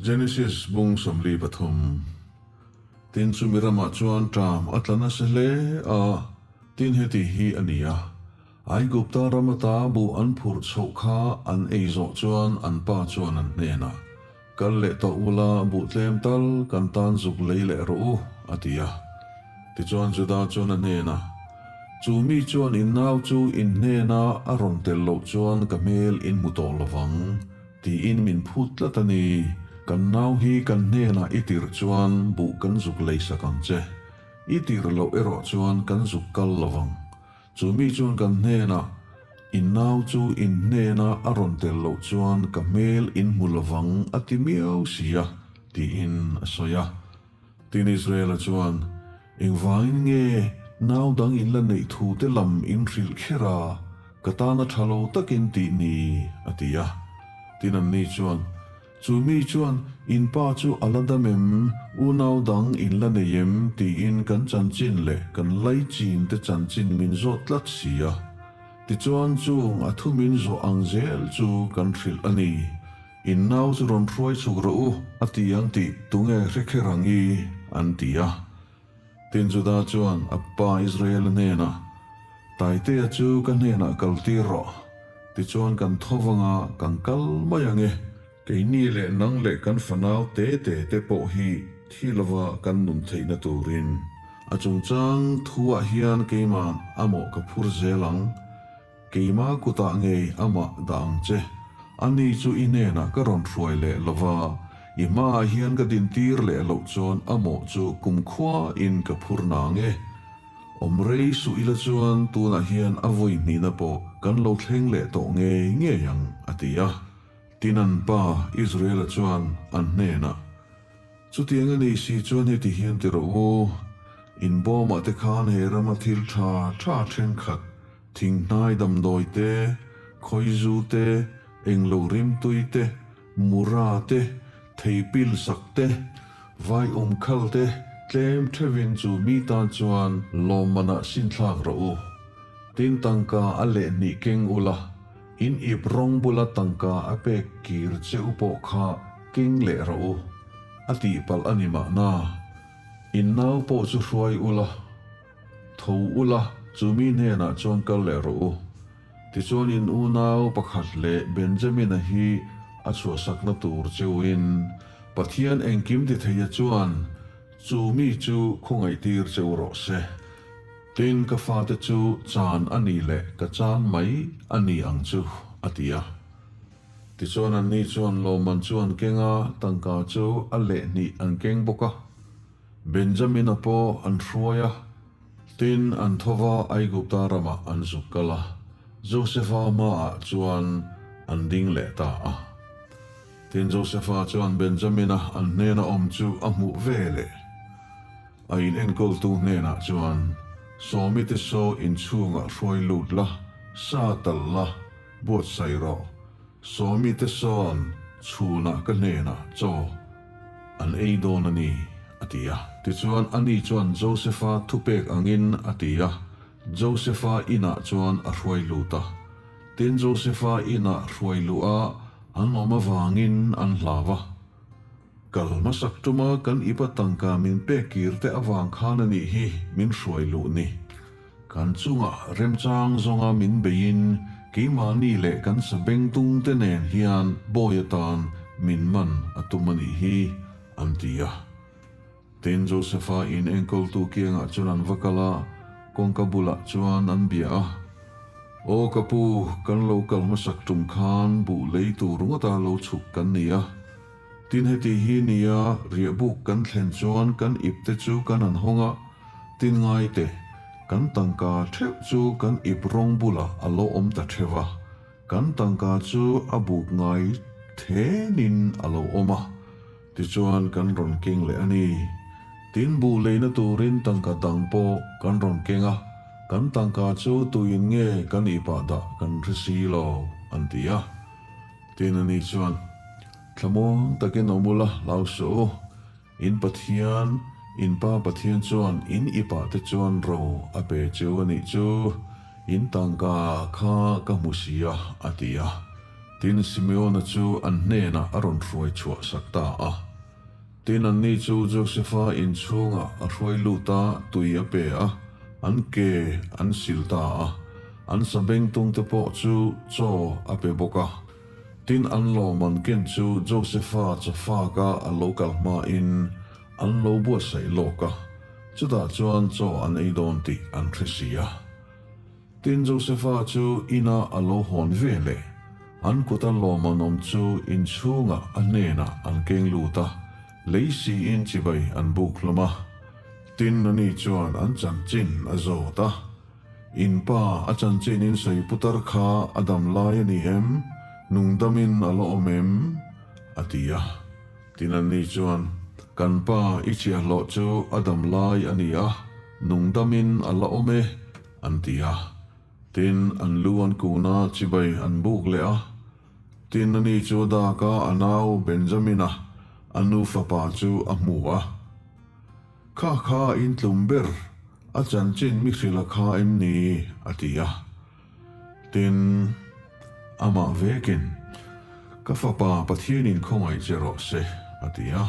Genesis bung 43 Tin chumi ramah chuan ṭam a tla nasa hle a, tin heti hi a ni a, Aigupta ram ata buh an phurh chhoh kha an ei zawh chuan an pa chuan an hnenah, Kal leh tawh ula buh tlem tal kan tan zuk lei leh rawh u, a ti a. Tichuan Juda chuan a hnenah, Chu mi chuan in nau chu in hnena a rawn tel loh chuan ka hmel in hmu tawh lovang. Tiin min phut tlat a ni. Kan nau hi kan hnenah i tirh chuan buh kan zuk lei sak ang che. I tirh loh erawh chuan kan zuk kal lo vang. Chu mi chuan kan hnenah, In nau chu in hnena a rawn tel loh chuan ka hmel in hmu lo vang a ti miau si a, tiin a sawi a. Tin Israela chuan, Engvangin nge nau dang in la neih thu te lam in hrilh kher a, ka tana tha lo takin tih ni? a ti a. Tin anni chuan, Chu mi chuan, In pa chu a la dam em? Unau dang in la nei em? tiin kan chanchin leh kan laichin te chanchin min zawt tlat si a. Tichuan chung a thu min zawh ang zel chu kan hrilh a ni. In nau chu rawn hruai chhuk rawh u, a ti ang tih tunge hre kher ang i? an ti a. Tin Juda chuan a pa Israela hnenah, Taitea chu ka hnenah kal tir rawh, tichuan kan tho vanga kan kal mai ang e. Keini leh nang leh kan fanau te te te pawh hi thi lova kan nun theihna turin a chungchang thuah hian keimah a mawh ka phur zel ang. Keima kutah ngei amah dah ang che. Ani chu i hnenah ka rawn hruai leh lo va, i hmaah hian ka dintir leh loh chuan a mawh chu kumkhua in ka phur nang e. Awm rei suh ila chuan tunah hian a vawi hnihna pawh kan lo thleng leh tawh ngei ngei ang, a ti a. Tin an pa Israela chuan an hnenah, Chutiang a ni si chuan heti hian ti rawh u, in bawmah te khan he rama thil tha tha thenkhat, thinghnai damdawi te, khawizu te, englo rimtui te, mura te, theipil sak te, vaium khal te tlem theuhin chu mi tan chuan lawmmanah sinthlak rawh u. Tin tangka a lehhnih keng ula, In ip rawng bula tangka a pek kir che u pawh kha keng leh rawh u, a tih palh a ni mahna. In nau pawh chu hruai ula, tho ula chu mi hnenah chuan kal leh rawh u. Tichuan in unau pakhat leh Benjamina hi a chhuahsakna tur che uin Pathian engkim ti theia chuan chu mi chu khawngaihtir che u rawh se. Tin, ka fate chu chan a nih leh ka chan mai a ni ang chu, a ti a. Tichuan anni chuan lawmman chu an keng a, tangka chu a lehhnih an keng bawk a. Benjamina pawh an hruai a, tin, an tho va Aigupta ramah an zuk kal a, Josefa hmaah chuan an ding leh ta a. Tin, Josefa chuan Benjamina an hnena awm chu a hmuh ve leh. A in enkawltu hnenah chuan, Sawmite saw inchhungah hruai lut la, sa talh la, buatsaih rawh. Sawmite sawn chhunah ka hnenah chaw an ei dawn a ni, a ti a. Tichuan ani chuan Josefa thupek angin a ti a, Josefa inah chuan a hruai lut a. Tin, Josefa inah hruai luh a an awm avangin an hlau a. Kal hmasak tuma kan ipa tangka min pek kir te avang khan a nih hi min hruai luh ni. Kan chungah remchang zawnga min beiin keimahni leh kan sabengtung te nen hian bawi atan min man a tum a nih hi, an ti a. Tin, Josefa in enkawltu kiangah chuan an va kal a, kawngka bulah chuan an bia a. Aw ka pu, kan lo kal hmasak tum khan buh lei tur ngawta lo chhuk kan ni a. Tin heti hi nia riahbuk kan thlen chuan kan ip te chu kan han hawng a, tin ngai te, kan tangka theuh chu kan ip rawng bulah a lo awm ta theuh a, kan tangka chu a buk ngai thenin a lo awm a, tichuan kan rawn keng leh a ni. Tin buh leina turin tangka dang pawh kan rawn keng a, kan tangka chu tuin nge kan ipah dah kan hre si lo, an ti a. Tin ani chuan, Thlamuang takin awm ula, hlau suh u. In Pathian, in Pa Pathian chuan in ipah te chuan ro a pe cheu a nih chu, in tangka kha ka hmu si a, a ti a. Tin, Simeona chu an hnenah a rawn hruai chhuah sak ta a. Tin, anni chu Josefa in chhungah a hruai lut a, tui a pe a, an ke an sil ta a. An sabengtungte pawh chu chaw a pe bawk a. Tin, an lawmman ken chu Josefa chawfaka a lo kal hmain an lo buatsaih lawk a, chutah chuan chaw an ei dawn tih an hre si a. Tin, Josefa chu inah a lo hawn ve leh. An kuta lawmman awm chu inchhungah a hnenah an keng lut a, lei siin chibai an buk hlawm a. Tin, ani chuan an chanchin a zawt a. In pa a chanchin in sawi putar kha a dam lai a ni em? Nungdamin a la awm em? a ti a. Tin anni chuan, Kan pa i chhiahhlawh chu a dam lai a ni a, nungdamin a la awm e, an ti a. Tin, an lu an kun a, chibai an buk leh a. Tin, ani chu a dak a, a nau Benjamina, a nu fapa chu a hmu a. Kha kha in tlum ber, a chanchin mi hrilh a kha em ni? a ti a. Tin, amah vekin, Ka fapa, Pathianin khawngaih che rawh se, a ti a.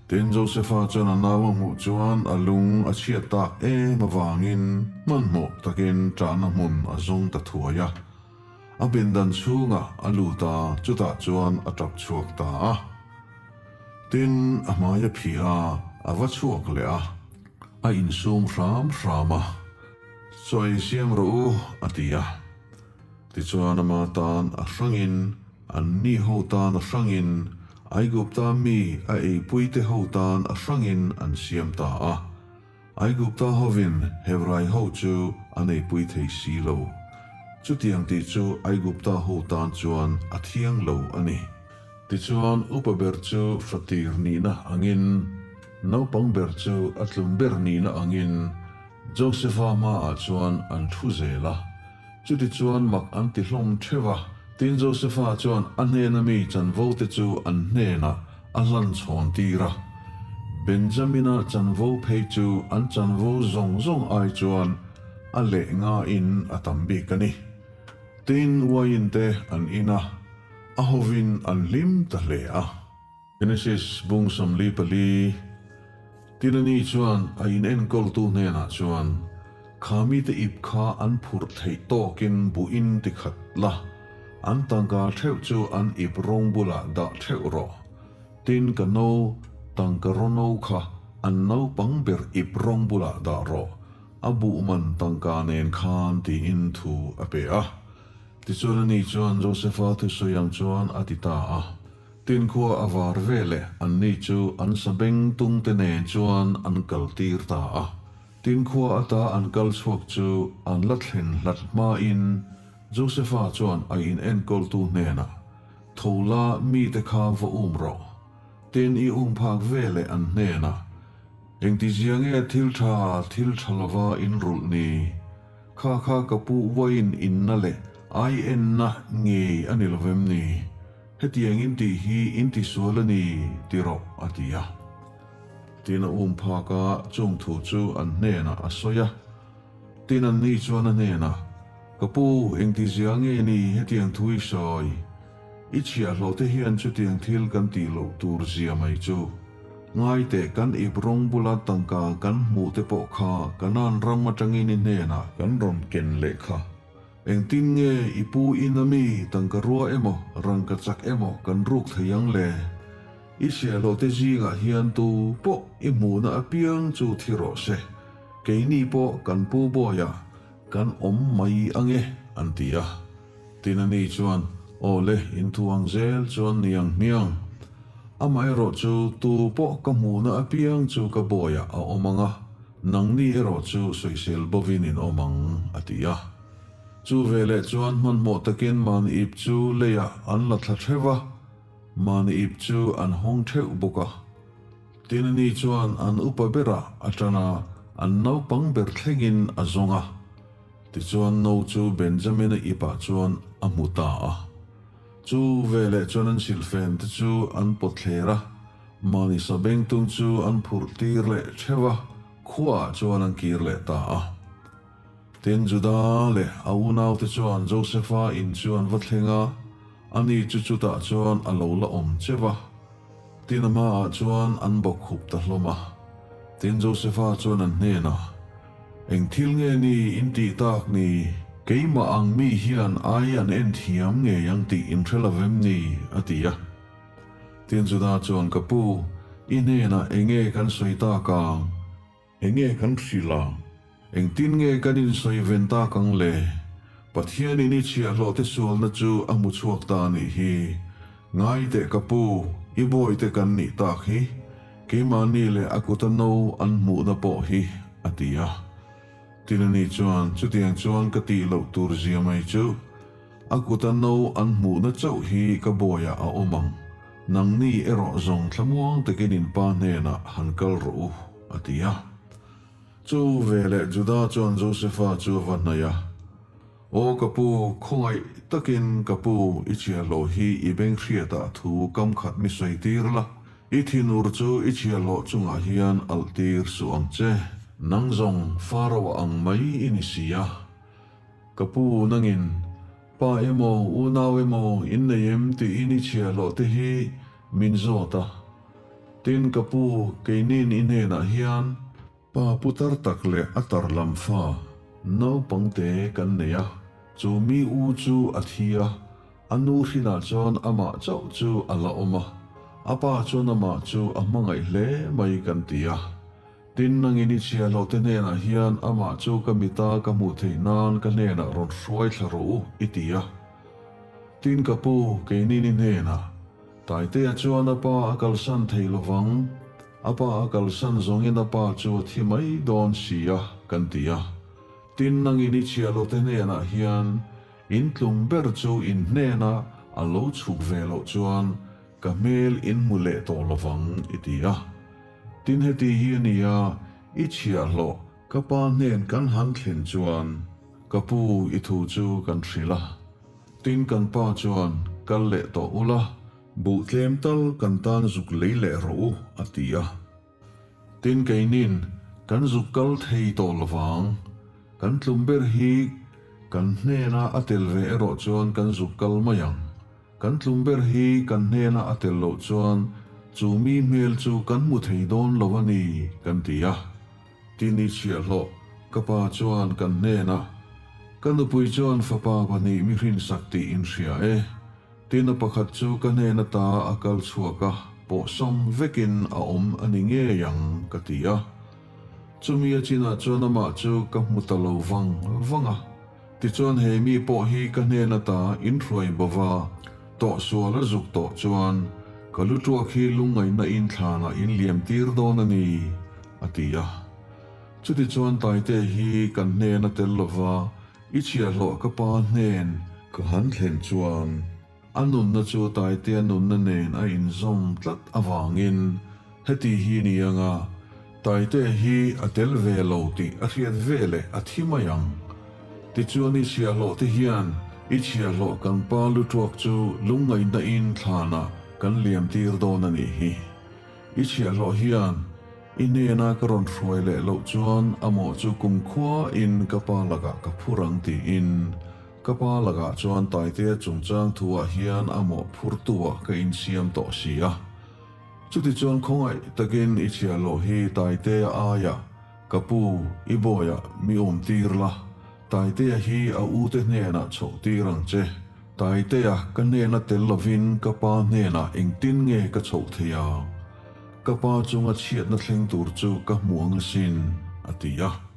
Tin, Josefa chuan a nau a hmuh chuan a lung a chhiat tak em avangin hmanhmawh takin ṭahna hmun a zawng ta thuai a. A pindan chhungah a lut a, chutah chuan a ṭap chhuak ta a. Tin, a hmai a phih a, a va chhuak leh a, a insum hram hram a. Chaw siam rawh u, a ti a. Tichuan ama tan a hrangin, anni ho tan a hrangin, Aigupta mi a eipuite ho tan a hrangin an siam ta a. Aigupta hovin Hebrai ho chu an eipui thei si lo. Chutiang tih chu Aigupta ho tan chuan a thiang lo a ni. Tichuan upa ber chu fatir nihna angin, naupang ber chu a tlum ber nihna angin, Josefa hmaah chuan an thu zel a, chutichuan mak an ti hlawm theuh a. Tin, Josefa chuan a hnena mi chanvo te chu an hnenah a hlan chhawn tir a. Benjamina chanvo phei chu an chanvo zawng zawng ai chuan a leh ngain a tam bik a ni. Tin, uaiin te an in a, a hovin an hlim ta hle a. Genesis bung 44, Tin ani chuan a in enkawltu hnenah chuan, Kha mite ip kha an phurh theih tawkin buhin ti khat la, an tangka theuh chu an ip rawng bulah dah theuh rawh. Tin ka no, tangka rawno kha an naupang ber ip rawng bulah dah rawh, a buh man tangka nen khan tiin thu a pe a. Tichuan ani chuan Josefa thusawi ang chuan a ti ta a. Tin khua a var veleh anni chu an sabeng tungte nen chuan an kal tir ta a. Tin khua ata an kal chhuak chu an la thlen hlat hmain Josefa chuan a in enkawltu hnenah, Tho la mite kha va um rawh. Tin i um phak veleh an hnenah, Engtizia nge thil tha thil tha lova in rulh ni? Kha kha ka pu uain inna leh ai enna ngei a ni lovem ni? Hetiang in tih hi in ti sual a ni ti rawh, a ti a. Tin a um phak a, chung thu chu an hnenah a sawi a. Tin anni chuan a hnenah, Ka pu, engtizia nge ni hetiang thu i sawi? I chhiahhlawh te hian chutiang thil kan tih loh tur zia mai chu. Ngai teh kan ip rawng bula tangka kan hmuh te pawh kha Kanaan ram atangin i hnenah kan rawn ken leh kha. Engtin nge i pu in a mi tangka rua emaw rangka chak emaw kan ruk thei ang le? I chhiahhlawh te zingah hian tu pawh i hmuhna apiang chu thi rawh se, keini pawh kan pu bawiah kan awm mai ang e, an ti a. Tin ani chuan, Aw le, in thu ang zel chuan ni ang hmiang. Amaherawh chu tu pawh ka hmuhna apiang chu ka bawiah a awm ang a, Nangni erawh chu sawisel bovin in awm ang, a ti a. Chu veleh chuan hmanhmawh takin mahni ip chu leiah an la thla theuh va, mahni ip chu an hawng theuh bawk a. Tin ani chuan an upa berah a tan a, an naupang ber thlengin a zawng a. Tichuan no chu Benjamina ipah chuan a hmu ta a. Chu veleh chuan an silhfen te chu an pawt thler a, Mahni sabengtung chu an phurh tir leh theuh a, khuaah chuan an kir leh ta a. Tin, Juda leh a unaute chuan Josefa in chu an va thleng a. Ani chu chutah chuan a lo la awm cheu a. Tin a hmaah chuan an bawkkhup ta hlawm a. Tin Josefa chuan an hnenah, Eng thil nge ni in tih tak ni? Keimah ang mi hian ai an en thiam ngei ang tih in hre lo vem ni? a ti a. Tin Juda chuan, Ka pu, i hnenah eng nge kan sawi tak ang? Eng nge kan hrilh ang? Engtin nge kan insawi ven tak ang le? Pathianin i chhiahhlawhte sualna chu a hmu chhuak ta a nih hi. Ngai teh ka pu, i bawihte kan nih tak hi. Keimahni leh a kuta no an hmuhna pawh hi, a ti a. Tin ani chuan, Chutiang chuan ka tih loh tur zia mai chu. A kuta no an hmuhna chauh hi ka bawiah a awm ang. Nangni erawh zawng thlamuang takin in pa hnenah han kal rawh u, a ti a. Chu veleh Juda chuan Josefa chu a va hnaih a, Aw ka pu, khawngaih takin ka pu i chhiahhlawh hi i beng hriatah thu kam khat mi sawi tir la, i thinur chu i chhiahhlawh chungah hian alh tir suh ang che. Nang zawng Faro-a ang mai i ni si a. Ka pu nangin, Pa emaw, unau emaw in nei em tiin i chhiahhlawh te hi min zawt a. Tin, ka pu, keinin i hnenah hian pa putar tak leh a tar lam fa naupangte kan nei a, chu mi u chu a thi a, a nu hrinah chuan amah chauh chu a la awm a, a pa chuan amah chu a hmangaih hle mai kan ti a. Tin, nangin i chhiahhlawhte hnenah hian amah chu ka mita ka hmuh theih nan ka hnenah rawn hruai thla rawh u, i ti a. Tin, ka pu, keinin i hnenah, Taitea chuan a pa a kalsan thei lo vang, a pa a kalsan zawngin a pa chu a thi mai dawn si a, kan ti a. Tin, nangin i chhiahhlawhte hnenah hian in tlum ber chu in hnena a lo chhuk ve loh chuan ka hmel in hmu leh tawh lo vang, i ti a. Tin heti hi a ni a, i chhiahhlawh ka pa hnen kan han thlen chuan ka pu i thu chu kan hrilh a. Tin kan pa chuan kal leh tawh ula, buh tlem tal kan tan zuk lei leh rawh u a ti a. Tin keinin kan zuk kal thei tawh lovang, kan tlum ber hi kan hnena a tel ve erawh chuan kan zuk kal mai ang. Kan tlum ber hi kan hnena a tel loh chuan chu mi hmel chu kan hmu thei dawn lo a ni, kan ti a. Tini chhiahhlawh, ka pa chuan kan hnena, Ka nupui chuan fapa pahnih mi hrinsak tih in hria e. Tina pakhat chu ka hnen ata a kal chhuak a, pawhsawm vekin a awm a ni ngei ang, ka ti a. Chumi a chinah chuan amah chu ka hmu ta lo vang vang a. Tichuan he mi pawh hi ka hnen ata inhruai bova tawhsual a zuk tawh chuan ka lu tuak hi lungngaihna in thlanah in liam tir dawn a ni, a ti a. Chutichuan Taite hi kan hnen a tel lova i chhiahhlawh ka pa hnen ka han thlen chuan A nunna chu Taitea nunna nen a inzawm tlat avangin heti hi ni anga Taitea hi a tel ve lo tih a hriat ve leh a thi mai ang. Tichuan i chhiahhlawh te hian i chhiahhlawh kan pa lutuak chu lungngaihna in thlanah kan liam tir dawn a nih hi. I chhiahhlawh hian i hnena ka rawn hruai leh loh chuan a mawh chu kumkhua in ka pa lakah ka phur ang tiin Ka pa lakah chuan Taitea chungchang thuah hian a mawhphurtuah ka insiam tawh si a. Chutichuan khawngaih takin i chhiahhlawh hi Taitea aiah ka pu i bawiah mi awm tir la, Taitea hi a ute hnenah chhoh tir ang che. Taitea ka hnena tel lovin ka pa hnenah engtin nge ka chhoh thei ang? Ka pa chunga chhiatna thleng tur chu ka hmu ang asin, a ti a.